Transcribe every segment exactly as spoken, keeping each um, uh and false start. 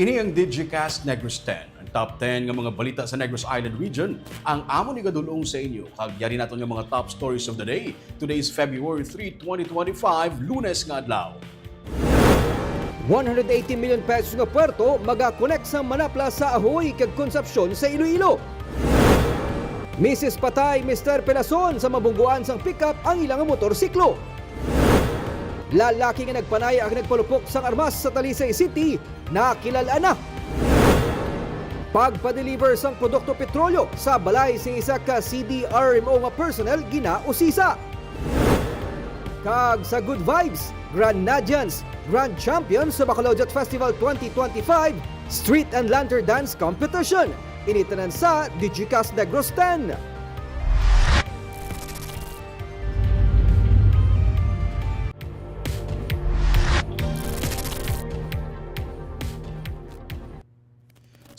Ini ang Digicast Negros ten, ang top ten nga mga balita sa Negros Island Region, ang amon igadul-ong sa inyo. Kag yari naton nga mga top stories of the day. Today is February three, twenty twenty-five, Lunes nga adlaw. One hundred eighty million pesos nga puerto magakonek sa Manapla sa Ajuy kag Concepcion sa Iloilo. Misis patay, Mister Pelason sa mabungguan sang pickup ang ilang motorsiklo. Lalaki nga nagpanaya kag nagpalupok sang armas sa Talisay City, nakilal-an na. Pagpa-deliver sang produkto petrolyo sa balay sing isa ka C D R M O nga personnel ginausisa. Kag sa Good Vibes, Granadians, Grand Champion sa Bacolodjat Festival twenty twenty-five Street and Lantern Dance Competition. Ini tanan sa Digicast Negros ten.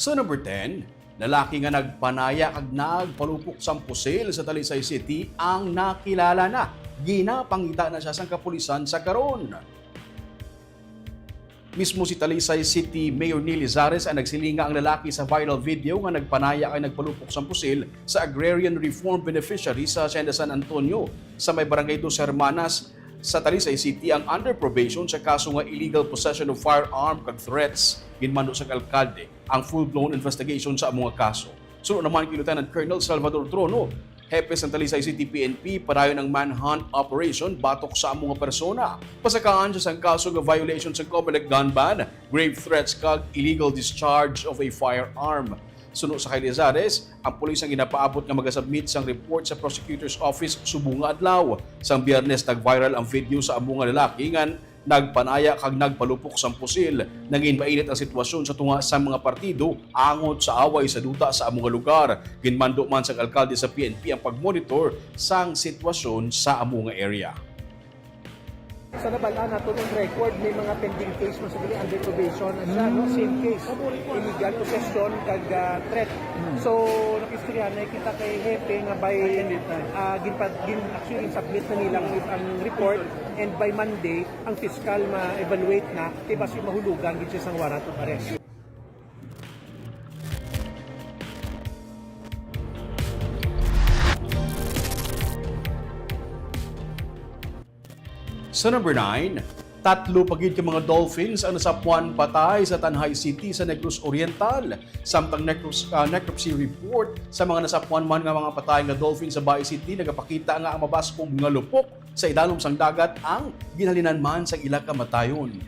Sa number ten, lalaki nga nagpanaya kag nagpalupok sang pusil sa Talisay City ang nakilala na. Ginapangita na siya sang kapulisan sa karon. Mismo si Talisay City Mayor Neil Lizares ang nagsiling nga ang lalaki sa viral video nga nagpanaya kag nagpalupok sang pusil sa agrarian reform beneficiary sa Hacienda San Antonio sa may barangay Dos Hermanas sa Talisay City ang under probation sa kaso nga illegal possession of firearm kag threats ginmando sang alkalde ang full-blown investigation sa amo nga kaso. Suno naman kay Lieutenant Colonel Salvador Trono, hepe sang Talisay City P N P, padayon ang manhunt operation batok sa amo nga persona. Pasakaan siya sang kaso nga violation sa Comelec gun ban, grave threats kag illegal discharge of a firearm. Suno sa kay Lizares, ang pulis ang ginapaabot nga magasubmit sang report sa prosecutor's office subong nga adlaw. Sang Biyernes, nag-viral ang video sa amo nga lalaki nga nagpanaya kag nagpalupok sang pusil. Nangin mainit ang sitwasyon sa tunga sang mga partido angot sa away sa duta sa amo nga lugar. Ginmando man sang alkalde sa P N P ang pagmonitor sang sitwasyon sa amo nga area. Sa nabal-an nato ng record, may mga pending case mo sa under probation, ano siya, no? Same case. Illegal possession kag, ah, threat. So, nakistorya na kita kay Hepe nga by, ah, ginpa-, gin-, actually, submit na nila ang, ang report, and by Monday, ang fiscal ma-evaluate na, kay basi mahulugan gid siya sang warrant of arrest. Sa number nine, tatlo pa gid ka mga dolphins ang nasapuan patay sa Tanjay City sa Negros Oriental. Samtang necros-, ah, necropsy report sa mga nasapuan man nga mga patay nga dolphin sa Bae City nagapakita nga ang mabaskog nga lupok sa idalom sang dagat ang ginhalinan man sang ila kamatayon.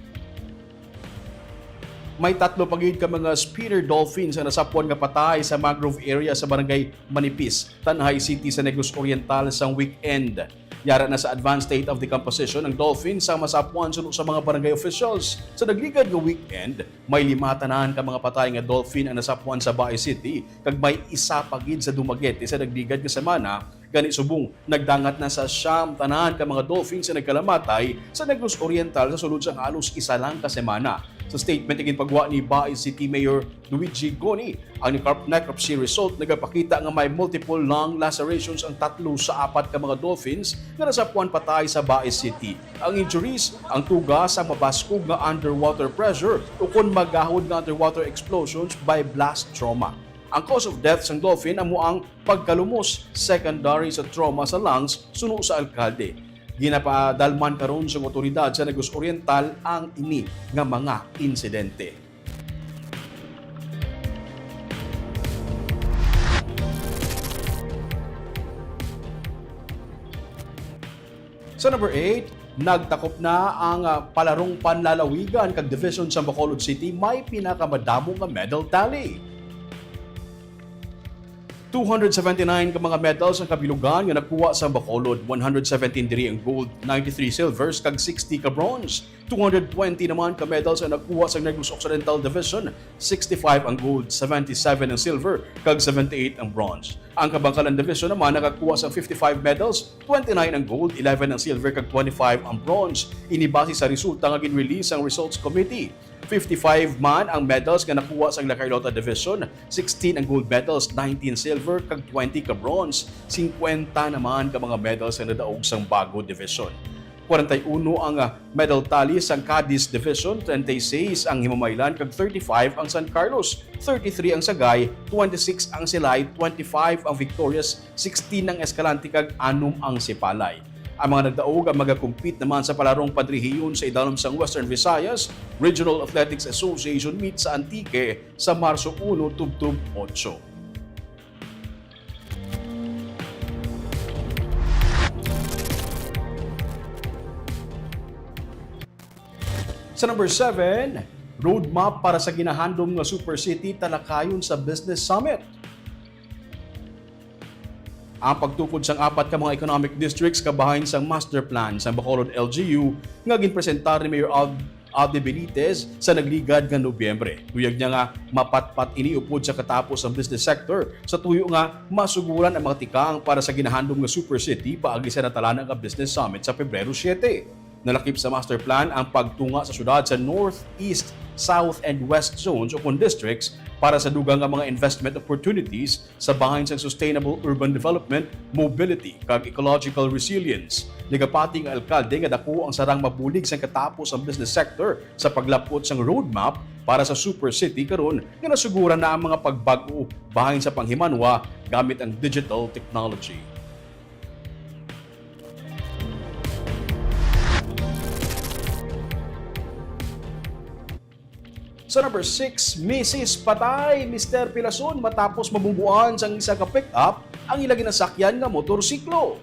May tatlo pa gid ka mga speeder dolphins ang nasapuan nga patay sa mangrove area sa barangay Manipis, Tanjay City sa Negros Oriental sang weekend. Yara na sa advanced state of decomposition ang dolphin sa masapuan suno sa mga barangay officials. Sa nagligad nga weekend, may lima tanan ka mga patay nga dolphin ang nasapuan sa Bae City, kag may isa pa gid sa Dumaguete sa nagligad nga semana. Gani subong, nagdangat na sa siyam tanan ka mga dolphins nga nagkalamatay sa Negros Oriental sa sulod sang halos isa lang ka semana. Sa statement nga ginpagwa ni Bae City Mayor Luigi Goni, ang necrop-, necropsy result nagapakita nga may multiple lung lacerations ang tatlo sa apat ka mga dolphins nga nasapuan patay sa Bae City. Ang injuries, ang tuga sa mabaskog nga underwater pressure ukon magahod nga underwater explosions by blast trauma. Ang cause of death sang dolphin amo ang pagkalumos secondary sa trauma sa lungs, suno sa alkalde. Ginapadalman karon sang awtoridad sa Negros Oriental ang ini nga mga insidente. Sa number eight, nagtakop na ang, ah, palarong panlalawigan kag division sa Bacolod City may pinakamadamo nga medal tally. Two hundred seventy-nine ka mga medals ang kabilugan nga nakuha sa Bacolod, one hundred seventeen diri ang gold, ninety-three silvers, kag sixty ka bronze. Two hundred twenty naman ka medals ang nakuha sa Negros Occidental Division, sixty-five ang gold, seventy-seven ang silver, kag seventy-eight ang bronze. Ang Kabangkalan Division naman nakakuha sa fifty-five medals, twenty-nine ang gold, eleven ang silver, kag twenty-five ang bronze. Ini base sa resulta nga gin-release sang Results Committee. Fifty-five man ang medals nga nakuha sang La Carlota Division, sixteen ang gold medals, nineteen silver, kag twenty ka bronze. Singkwenta naman ka mga medals ang nadaog sang Bago Division. Kwarenta y uno ang, ah, medal tally sang Cadiz Division, treinta y seis ang Himamaylan, kag thirty-five ang San Carlos, thirty-three ang Sagay, twenty-six ang Silay, twenty-five ang Victorias, sixteen ang Escalante, kag anom ang Sipalay. Ang mga nagdaog ang magakompete naman sa palarong panrehiyon sa idalom sang Western Visayas Regional Athletics Association Meet sa Antique sa Marso uno tubtob otso. Sa number seven, roadmap para sa ginahandom nga Super City talakayon sa Business Summit. Ang pagtukod sang apat ka mga economic districts kabahin sang master plan sang Bacolod L G U nga ginpresentar ni Mayor Al-, Alde Benitez sa nagligad nga Nobyembre. Luyag niya nga mapatpat ini upod sa katapos ang business sector sa tuyo nga masuguran ang mga tikang para sa ginahandom nga Super City paagi sa natalana nga Business Summit sa Pebrero siete. Nalakip sa master plan ang pagtunga sa syudad sa North, East, South, and West zones ukon districts para sa dugang nga mga investment opportunities sa bahin sang sustainable urban development, mobility, kag ecological resilience. Nagapati ang alkalde nga daku ang sarang mabulig sang katapos ang business sector sa paglap-ot sang roadmap para sa Super City karon nga nasuguran na ang mga pagbag-o bahin sa panghimanwa gamit ang digital technology. Sa number six, misis patay, Mister Pilason matapos mabungguan sang isa ka pick-up ang ila ginasakyan nga motorsiklo.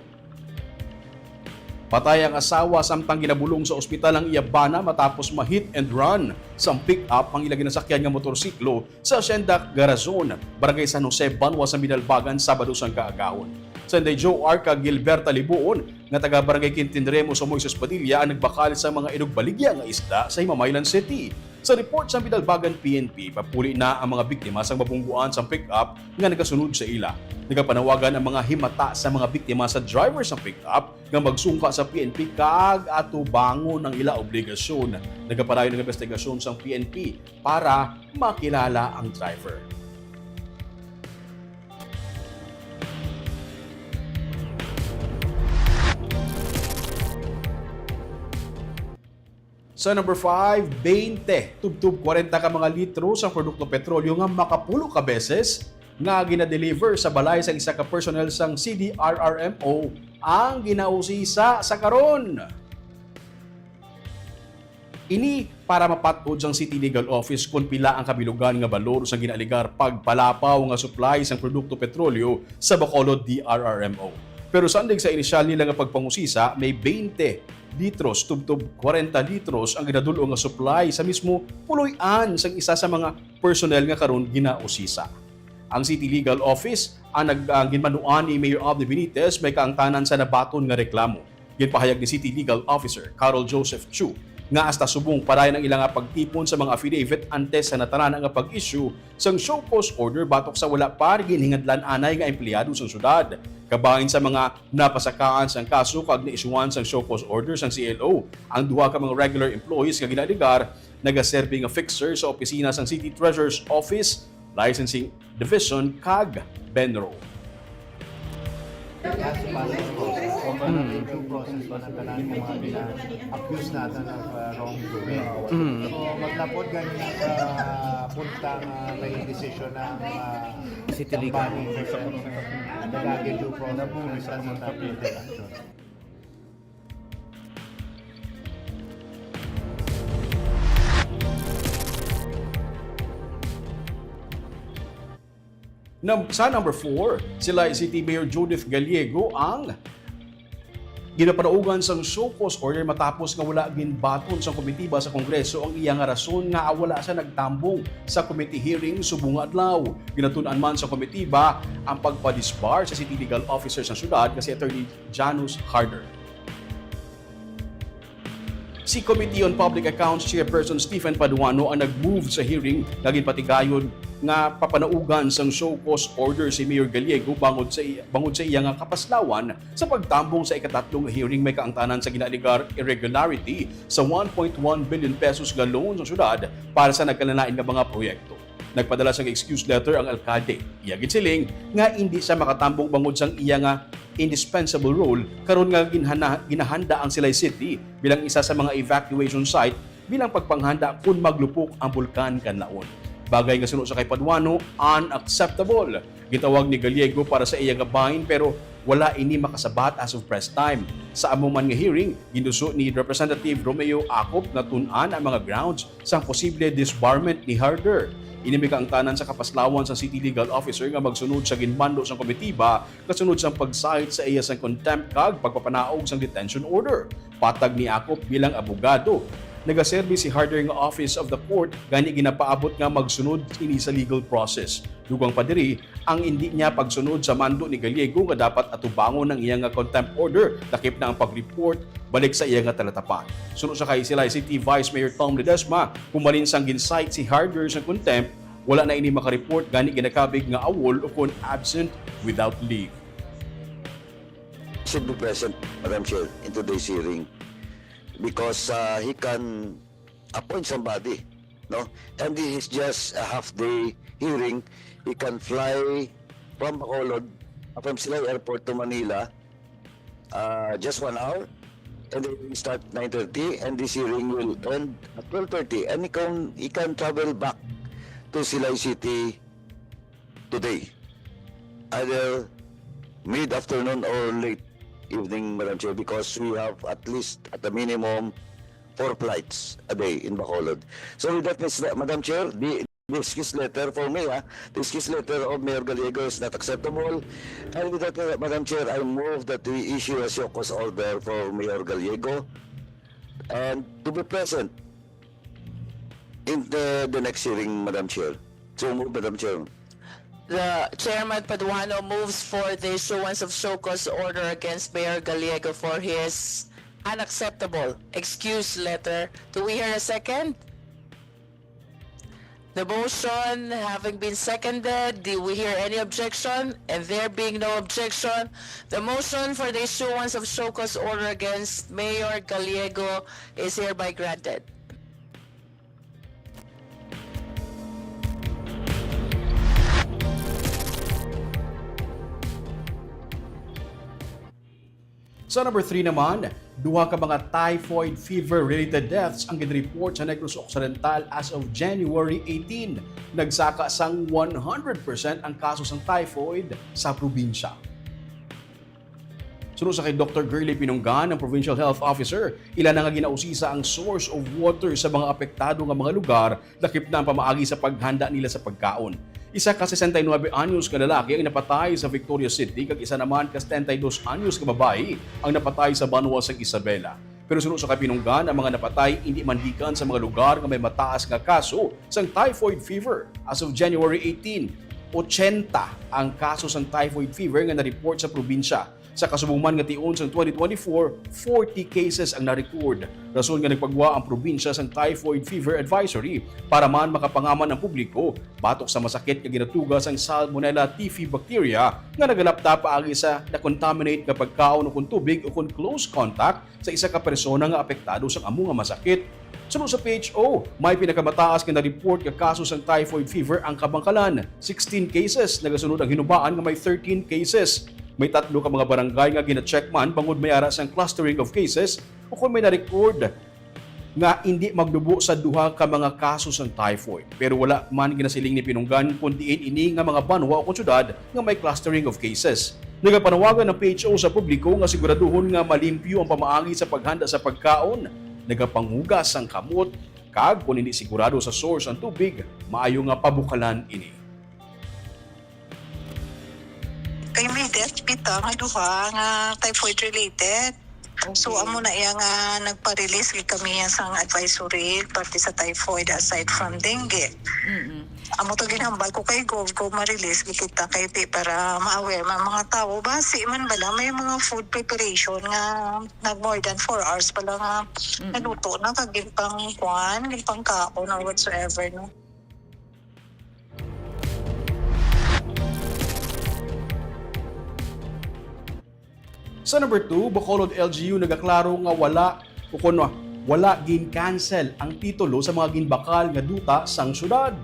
Patay ang asawa samtang ginabulong sa ospital ang iya bana matapos ma-hit and run sang pick-up ang ila ginasakyan nga motorsiklo sa Hacienda Garazon, Barangay San Jose, banwa sa Binalbagan, Sabado sang kaagahon. Si Inday Jo R kag Gilberta Libuon, nga taga Barangay Quintin Remo sa Moises Padilla, ang nagbakal sa mga inugbaligya nga isda sa Himamaylan City. Sa report sang Binalbagan P N P, papuli na ang mga biktima sang mabungguan sang pick-up nga nagasunod sa ila. Nagapanawagan ang mga himata sa mga biktima sa driver sang pick-up nga magsungka sa P N P kag atubangon ang ila obligasyon. Nagapadayon ang investigasyon sang P N P para makilala ang driver. Sa number five, twenty tubtob kwarenta ka mga litro sa produkto petrolyo nga makapulo ka beses nga gina-deliver sa balay sang isa ka personnel sang C D R R M O ang ginausisa sa karon. Ini para mapat-od sang City Legal Office kon pila ang kabilugan nga balor sang ginaaligar pagpalapaw nga supply sang produkto petrolyo sa Bacolod D R R M O. Pero sandig sa inisyal nila nga pagpangusisa, may twenty litros tubtob kwarenta litros ang ginadul-ong nga supply sa mismo puloy-an sang isa sa mga personnel nga karon ginausisa. Ang City Legal Office ang nag-, ang ginmanuan ni Mayor Alde Benitez may kaangtanan sa nabaton nga reklamo. Ginpahayag ni City Legal Officer Carol Joseph Chu nga hasta subong padayon ang ila nga pagtipon sa mga affidavit antes sa natalana nga pag-issue sang show cause order batok sa wala pa ginhingadlan anay nga empleyado sang syudad. Kabahin sa mga napasakaan sang kaso kag naisyuhan sang show cause order sang C L O ang duha ka mga regular employees nga ginaaligar nagaserbi nga fixer sa opisina sang City Treasurer's Office, Licensing Division, kag BENRO. As possible, open ang due process pa ng tanan ng mga pina-accuse natin of, uh, wrongdoing. Mm. So, maglapod gani sa punta nga may desisyon na ang, uh, City Legal. Company, nagagi due process, sa mga action. Num-, sa number four, sila City Mayor Judith Gallego ang ginapanaugan sang show cause order matapos nga wala ginbaton sang komitiba sa Kongreso ang iya nga rason nga wala siya nagtambong sa committee hearing subong nga adlaw. Ginatun-an man sa komitiba ang pagpadisbar sa City Legal Officer sa syudad nga si Attorney Janus Harder. Si Committee on Public Accounts Chairperson Stephen Paduano ang nag-move sa hearing nga ginpatigayon nga papanaugan sang show cause order si Mayor Gallego bangod sa i-, bangod sa iya nga kapaslawan sa pagtambong sa ikatatlo nga hearing may kaangtanan sa ginaaligar irregularity sa one point one billion pesos nga loan sa syudad para sa nagkalain-lain nga mga proyekto. Nagpadala sang excuse letter ang alkalde. Iya ginsiling nga indi siya makatambong bangod sang iya nga indispensable role karon nga ginhana-, ginahanda ang Silay City bilang isa sa mga evacuation site bilang pagpanghanda kon maglupok ang Bulkan Kanlaon. Bagay nga suno sa kay Paduano, unacceptable. Gitawag ni Gallego para sa iya nga bahin, pero wala ini makasabat as of press time. Sa amo man nga hearing, ginuso ni Representative Romeo Acop nga tun-an ang mga grounds sang posible disbarment ni Harder. Ini may kaangtanan sa kapaslawan sang City Legal Officer nga magsunod sa ginmando sang komitiba kasunod sang pag-cite sa iya sang contempt kag pagpapanaog sang detention order. Patag ni Acop bilang abogado, nagaserbi si Harder nga Office of the Court, gani ginapaabot nga magsunod ini sa legal process. Dugang pa diri, ang indi niya pagsunod sa mando ni Gallego nga dapat atubangon ang iya nga contempt order, lakip na ang pag-report balik sa iya nga talatapan. Suno sa kay Silay City Vice Mayor Tom Ledesma, humalin sang gin-cite si Harder sa contempt, wala na ini makareport gani ginakabig nga awol ukon absent without leave. Should be present, Madam Chair, in today's hearing because uh, he can appoint somebody, no? And this is just a half day hearing. He can fly from Bacolod, uh, from Silay Airport to Manila, uh, just one hour. And then we start nine thirty and this hearing will end at twelve thirty. And he can, he can travel back to Silay City today, either mid-afternoon or late evening, Madam Chair, because we have at least, at the minimum, four flights a day in Bacolod. So with that, Miss, Madam Chair, the, the excuse letter for me, ah, the excuse letter of Mayor Gallego is not acceptable. And with that, uh, Madam Chair, I move that we issue a show cause order for Mayor Gallego and to be present in the, the next hearing, Madam Chair. So move, Madam Chair. The Chairman Paduano moves for the issuance of show cause order against Mayor Gallego for his unacceptable excuse letter. Do we hear a second? The motion having been seconded, do we hear any objection? And there being no objection, the motion for the issuance of show cause order against Mayor Gallego is hereby granted. Sa number three naman, duha ka mga typhoid fever-related deaths ang ginreport sa Negros Occidental as of January eighteen. Nagsaka sang one hundred percent ang kaso sang typhoid sa probinsya. Suno sa kay Doktor Girlie Pinunggan, ang Provincial Health Officer, ila na nga ginausisa ang source of water sa mga apektado nga mga lugar, lakip na ang pamaagi sa paghanda nila sa pagkaon. Isa ka sesenta y nuebe anyos nga lalaki ang napatay sa Victoria City kag isa naman ka setenta y dos anyos nga babayi ang napatay sa banwa sang Isabela. Pero suno sa kay Pinunggan, ang mga napatay indi man gikan sa mga lugar nga may mataas nga kaso sang typhoid fever. As of January eighteen, ochenta ang kaso sang typhoid fever nga na-report sa probinsya. Sa kasubong man nga tion sang twenty twenty-four, forty cases ang na-record. Rason nga nagpagwa ang probinsya sang typhoid fever advisory para man makapangaman ang publiko batok sa masakit nga ginatuga sang Salmonella typhi bacteria nga nagalapta paagi sa na-contaminate nga pagkaon ukon tubig ukon close contact sa isa ka persona nga apektado sang amo nga masakit. Suno sa P H O, may pinakamataas nga na-report nga kaso sang typhoid fever ang Kabankalan, sixteen cases. Nagasunod ang Hinubaan nga may thirteen cases. May tatlo ka mga barangay nga gina-check man bangod may ara sang clustering of cases ukon may na-record nga indi magnubo sa duha ka mga kaso sang typhoid. Pero wala man ginasiling ni Pinunggan kon diin ini nga mga banwa ukon syudad nga may clustering of cases. Nagapanawagan ang P H O sa publiko nga siguraduhon nga malimpyo ang pamaagi sa paghanda sa pagkaon, nagapangugas sang kamot, kag kon indi sigurado sa source ang tubig, maayo nga pabukalan ini. Kay may death bitaw nga duha nga typhoid related. So amo na iya nga nagpa-release gid kami sang advisory parte sa typhoid aside from dengue. Mm-mm. Amo to ginhambal ko kay Gov, Gov ma-release gid kita kay pi para ma-aware man mga tawo. Basi man bala may mga food preparation nga nag more than four hours pala nga naluto na kag ginpang kuan, ginpangkaon or whatsoever, no? Sa number two, Bacolod L G U nagaklaro nga wala ukon wala gin-cancel ang titulo sa mga ginbakal nga duta sang syudad.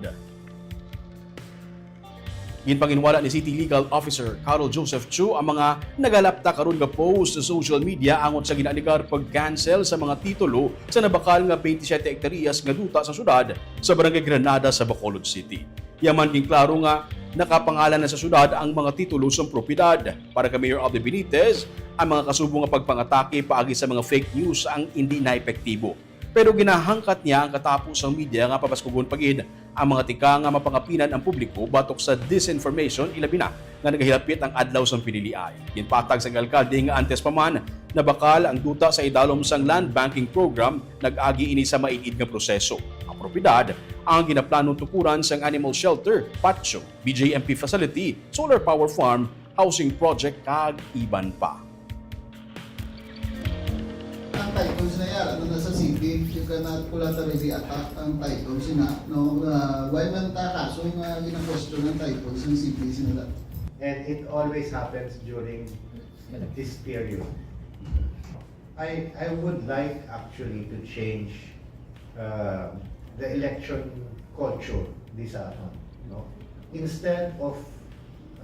Ginpanginwala ni City Legal Officer Carol Joseph Chu ang mga nagalapta karon nga post sa social media angot sa ginaalegar pag-cancel sa mga titulo sa nabakal nga twenty-seven hektaryas nga duta sa syudad sa Barangay Granada sa Bacolod City. Iya man ginklaro nga nakapangalan na sa syudad ang mga titulo sang propiedad. Para kay Mayor Abdi Benitez, ang mga kasubo nga pagpangatake paagi sa mga fake news ang indi na epektibo. Pero ginahangkat niya ang katapo sang media nga pabaskugon pa gid ang mga tika nga mapangapinan ang publiko batok sa disinformation, ilabi na nga nagahilapit ang adlaw sang piniliay. Ginpatag sang alkalde nga antes pa man nabakal ang duta sa idalom sang land banking program, nag-agi ini sa maid-id nga proseso. Ang propiedad ang ginaplano tukuran sang animal shelter, patio, B J M P facility, solar power farm, housing project, kag iban pa. Ang titles na yan, ano, nasa city, you cannot collaterally attack ang titles na, no? Uh, why man ta kaso nga gina-question ang titles ng city, sila? And it always happens during this period. I, I would like actually to change uh, the election culture di sa aton, no? Instead of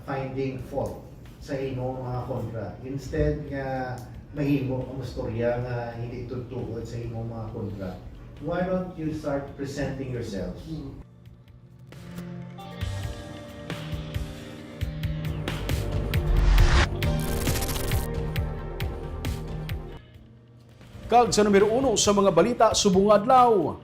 finding fault sa imong mga kontra, instead nga mahimo ang istorya nga hindi tugtugon sa imong mga kontra, why don't you start presenting yourselves? Kag sa numero uno sa mga balita subong nga adlaw,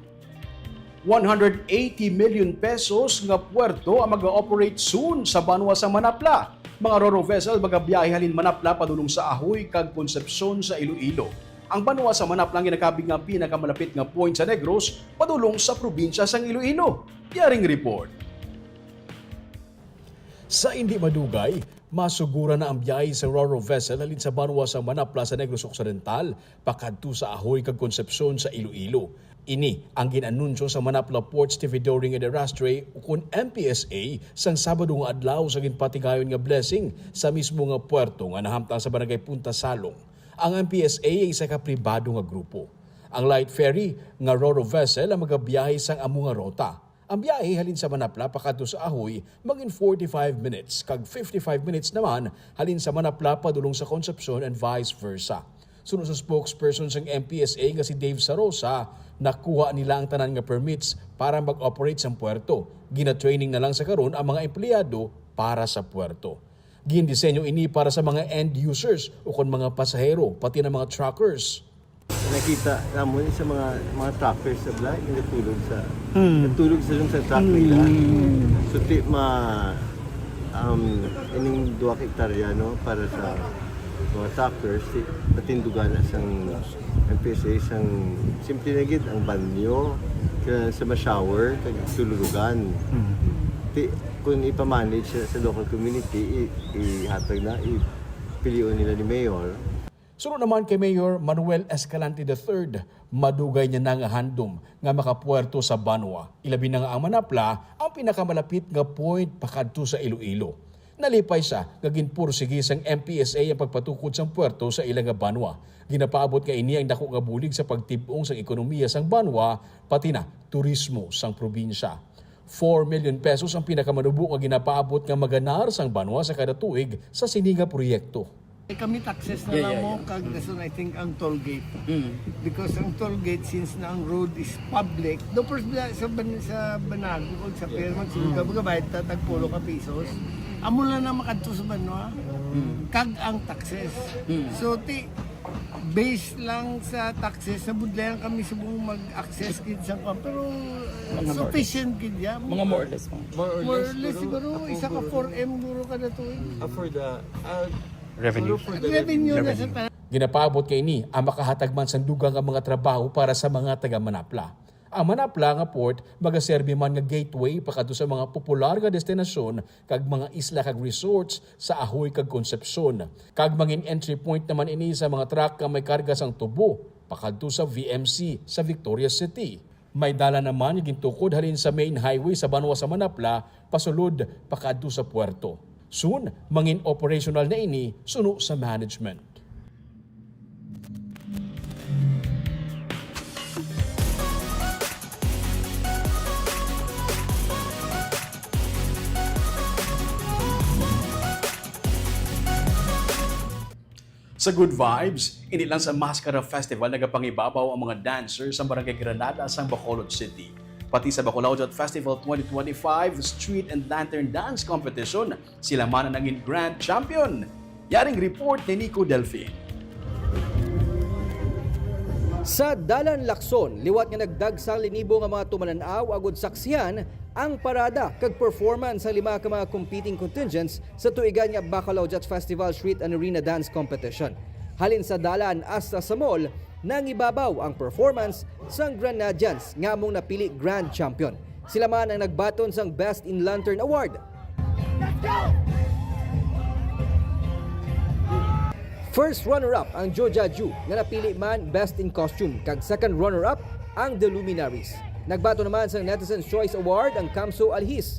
one hundred eighty million pesos nga puerto ang mag-ooperate soon sa banwa sa Manapla. Mga ro-ro vessel magabiyahe halin Manapla padulong sa Ajuy kag Concepcion sa Iloilo. Ang banwa sa Manapla ang ginakabig nga pinakamalapit nga point sa Negros padulong sa probinsya sang Iloilo. Yaring report. Sa indi madugay, masugura na ang biyahe sa ro-ro vessel halin sa banwa sa Manapla sa Negros Occidental pakadto sa Ajuy kag Concepcion sa Iloilo. Ini ang gin-anunsyo sa Manapla Port Stevedore Ngedarastre ukon M P S A sang Sabado nga adlaw sa ginpatigayon nga blessing sa mismo nga puerto nga nahamtang sa Barangay Punta Salong. Ang M P S A ay isa ka pribado nga grupo. Ang light ferry nga ro-ro vessel ang magabiyahe sang amo nga rota. Ang biyahe halin sa Manapla pakadto sa Ajuy mangin forty-five minutes kag fifty-five minutes naman halin sa Manapla padulong sa Concepcion and vice versa. Suno sa spokesperson sang M P S A nga si Dave Sarosa, nakuha nila ang tanan nga permits para mag-operate sang puerto. Gina-training na lang sa karon ang mga empleyado para sa puerto. Gindisenyo ini para sa mga end users ukon mga pasahero, pati na mga truckers. Nakita namon sa mga mga truckers sa bala, natulog sa Hmm. natulog sa sa truck nila. Hmm. So ti ma um ining duha ka hektarya, no, para sa mga truckers, ti patindugan na sang M P S A sang simple na gid ang banyo, kaya sa ma-shower, kag tululugan. Hmm. Ti kung ipa-manage sa, sa local community, i, ihatag na, ipilion nila ni Mayor. Suno naman kay Mayor Manuel Escalante the third, madugay niya na nga handom nga makapuerto sa banwa. Ilabi na nga ang Manapla ang pinakamalapit nga point pakadto sa Iloilo. Nalipay siya nga ginpursigi sang M P S A ang pagpatukod sang puerto sa ila nga banwa. Ginapaabot nga ini ang dako nga bulig sa pagtib-ong sang ekonomiya sang banwa, pati na turismo sang probinsya. Four million pesos ang pinakamanubo nga ginapaabot nga maganar sang banwa sa kada tuig sa sini nga proyekto. Eh, kami taxes na Yeah, lang yeah, mo, yeah. Kag dason, I think, ang toll gate. Mm. Because ang toll gate, since na ang road is public, the first bla- sa, ban- sa Banago o sa Pier, magsulod ka, magabayad ta tag pulo ka pesos. Amo lang na makadto sa banwa. Mm. Kag ang taxes. Mm. So, ti, based lang sa taxes, sa budlayan kami subong mag-access gid sa kwan. Pero uh, Mga more or sufficient gid ya. Mga more or less, mga. More or More or less, less, siguro, siguro, isa ka four M guro kada tuig. Ah, for the, ah, Revenue. Siguro for the Revenue na sa revenue. Tanan. Ginapaabot kay ini ang makahatag man sang dugang nga mga trabaho para sa mga taga Manapla. Ang Manapla nga port magaserbi man nga gateway pakadto sa mga popular nga destinasyon kag mga isla kag resorts sa Ajuy kag Concepcion. Kag mangin entry point naman ini sa mga truck nga may karga sang tubo pakadto sa V M C sa Victorias City. May dalan naman nga gintukod halin sa main highway sa banwa sa Manapla pasulod pakadto sa puerto. Soon, mangin operational na ini suno sa management. Sa Good Vibes, hindi lang sa Mascara Festival nagapangibabaw ang mga dancers sa Barangay Granada sa Bacolod City. Pati sa Bacolod Festival twenty twenty-five Street and Lantern Dance Competition, sila man ang nangin grand champion. Yaring report ni Nico Delfin. Sa Dalan Lacson, liwat nga nagdagsang linibo nga mga tumalan-aw agud saksihan ang parada kag performance sa lima ka mga competing contingents sa tuigan nga Bacolod Festival Street and Arena Dance Competition. Halin sa dalan hasta sa mall, nangibabaw ang performance sang Granadians nga among napili grand champion. Sila man ang nagbaton sang Best in Lantern Award. First runner-up ang Jojaju nga napili man Best in Costume, kag second runner-up ang The Luminaries. Nagbaton naman sang Netizens Choice Award ang Kamso Alhis.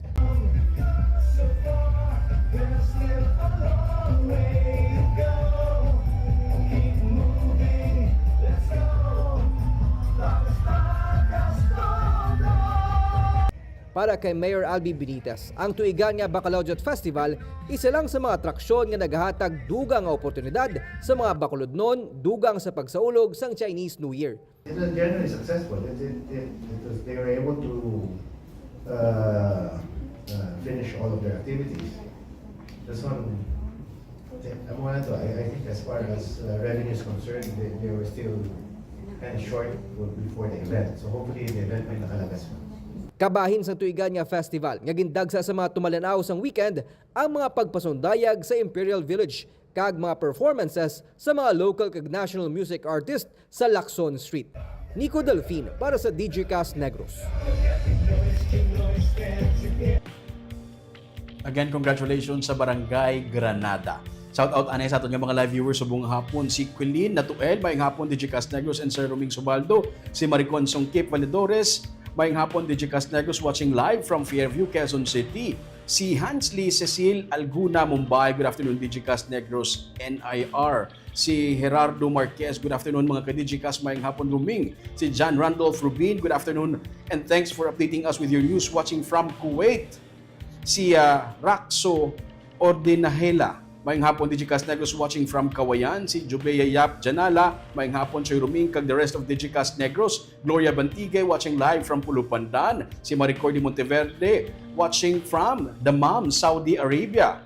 Para kay Mayor Albi Benitez, ang tuigan nga Bacolod Festival isa lang sa mga atraksyon nga nagahatag dugang nga oportunidad sa mga Bacolodnon dugang sa pagsaulog sang Chinese New Year. It was generally successful. It, it, it, it was, they were able to uh, uh, finish all of their activities. This one, I wanted to, I, I think as far as uh, revenue is concerned, they, they were still kind of short before the event. So hopefully the event may nakalagas pa. Kabahin sa tuigan nga festival nga gindagsa sa mga tumalan-aw sang weekend ang mga pagpasundayag sa Imperial Village kag mga performances sa mga local kag national music artist sa Lacson Street. Nico Delfin para sa Digicast Negros. Again, congratulations sa Barangay Granada. Shout out anay sa aton nga mga live viewers subong hapon, si Quilin Natuel, maayong hapon, Digicast Negros, and Sir Roming Subaldo, si Maricon Sungkip Valedores, maayong hapon, Digicast Negros, watching live from Fairview, Quezon City. Si Hansley Cecil Alguna Mumbai, good afternoon, Digicast Negros N I R. Si Gerardo Marquez, good afternoon, mga ka-Digicast, maayong hapon, Roming. Si John Randolph Rubin, good afternoon, and thanks for updating us with your news, watching from Kuwait. Si ah, Raxo Ordinahela, maayong hapon, Digicast Negros, watching from Kawayan. Si Jubea Yap Janala, maayong hapon, Sir Roming, kag the rest of Digicast Negros. Gloria Bantigue, watching live from Pulupandan. Si Maricor de Monteverde, watching from Dammam, Saudi Arabia.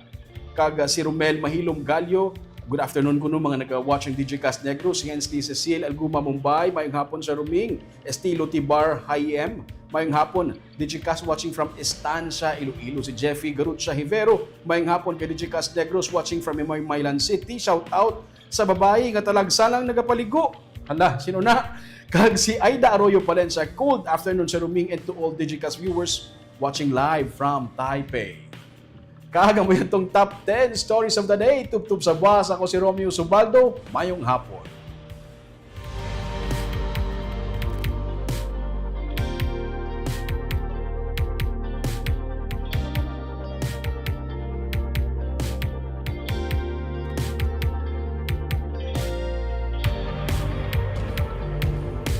Kag ah, si Romel Mahilom Gallo, good afternoon kuno, mga naga-watching Digicast Negros. Si Hensley Cecil Alguma Mumbai, maayong hapon, Sir Roming. Estilo Tibar Hayem, maayong hapon. Digicast watching from Estancia, Iloilo. Si Jeffy Garucha Hivero, maayong hapon kay Digicast Negros, watching from Imoy, Mailan City. Shout out sa babayi nga talagsa lang nagapaligo. Hala, sino na? Kag si Aida Arroyo Palencia, good afternoon, Sir Roming, and to all Digicast viewers watching live from Taipei. Kag amo yun tong top ten stories of the day. Tubtob sa buwas, ako si Romeo Subaldo. Maayong hapon.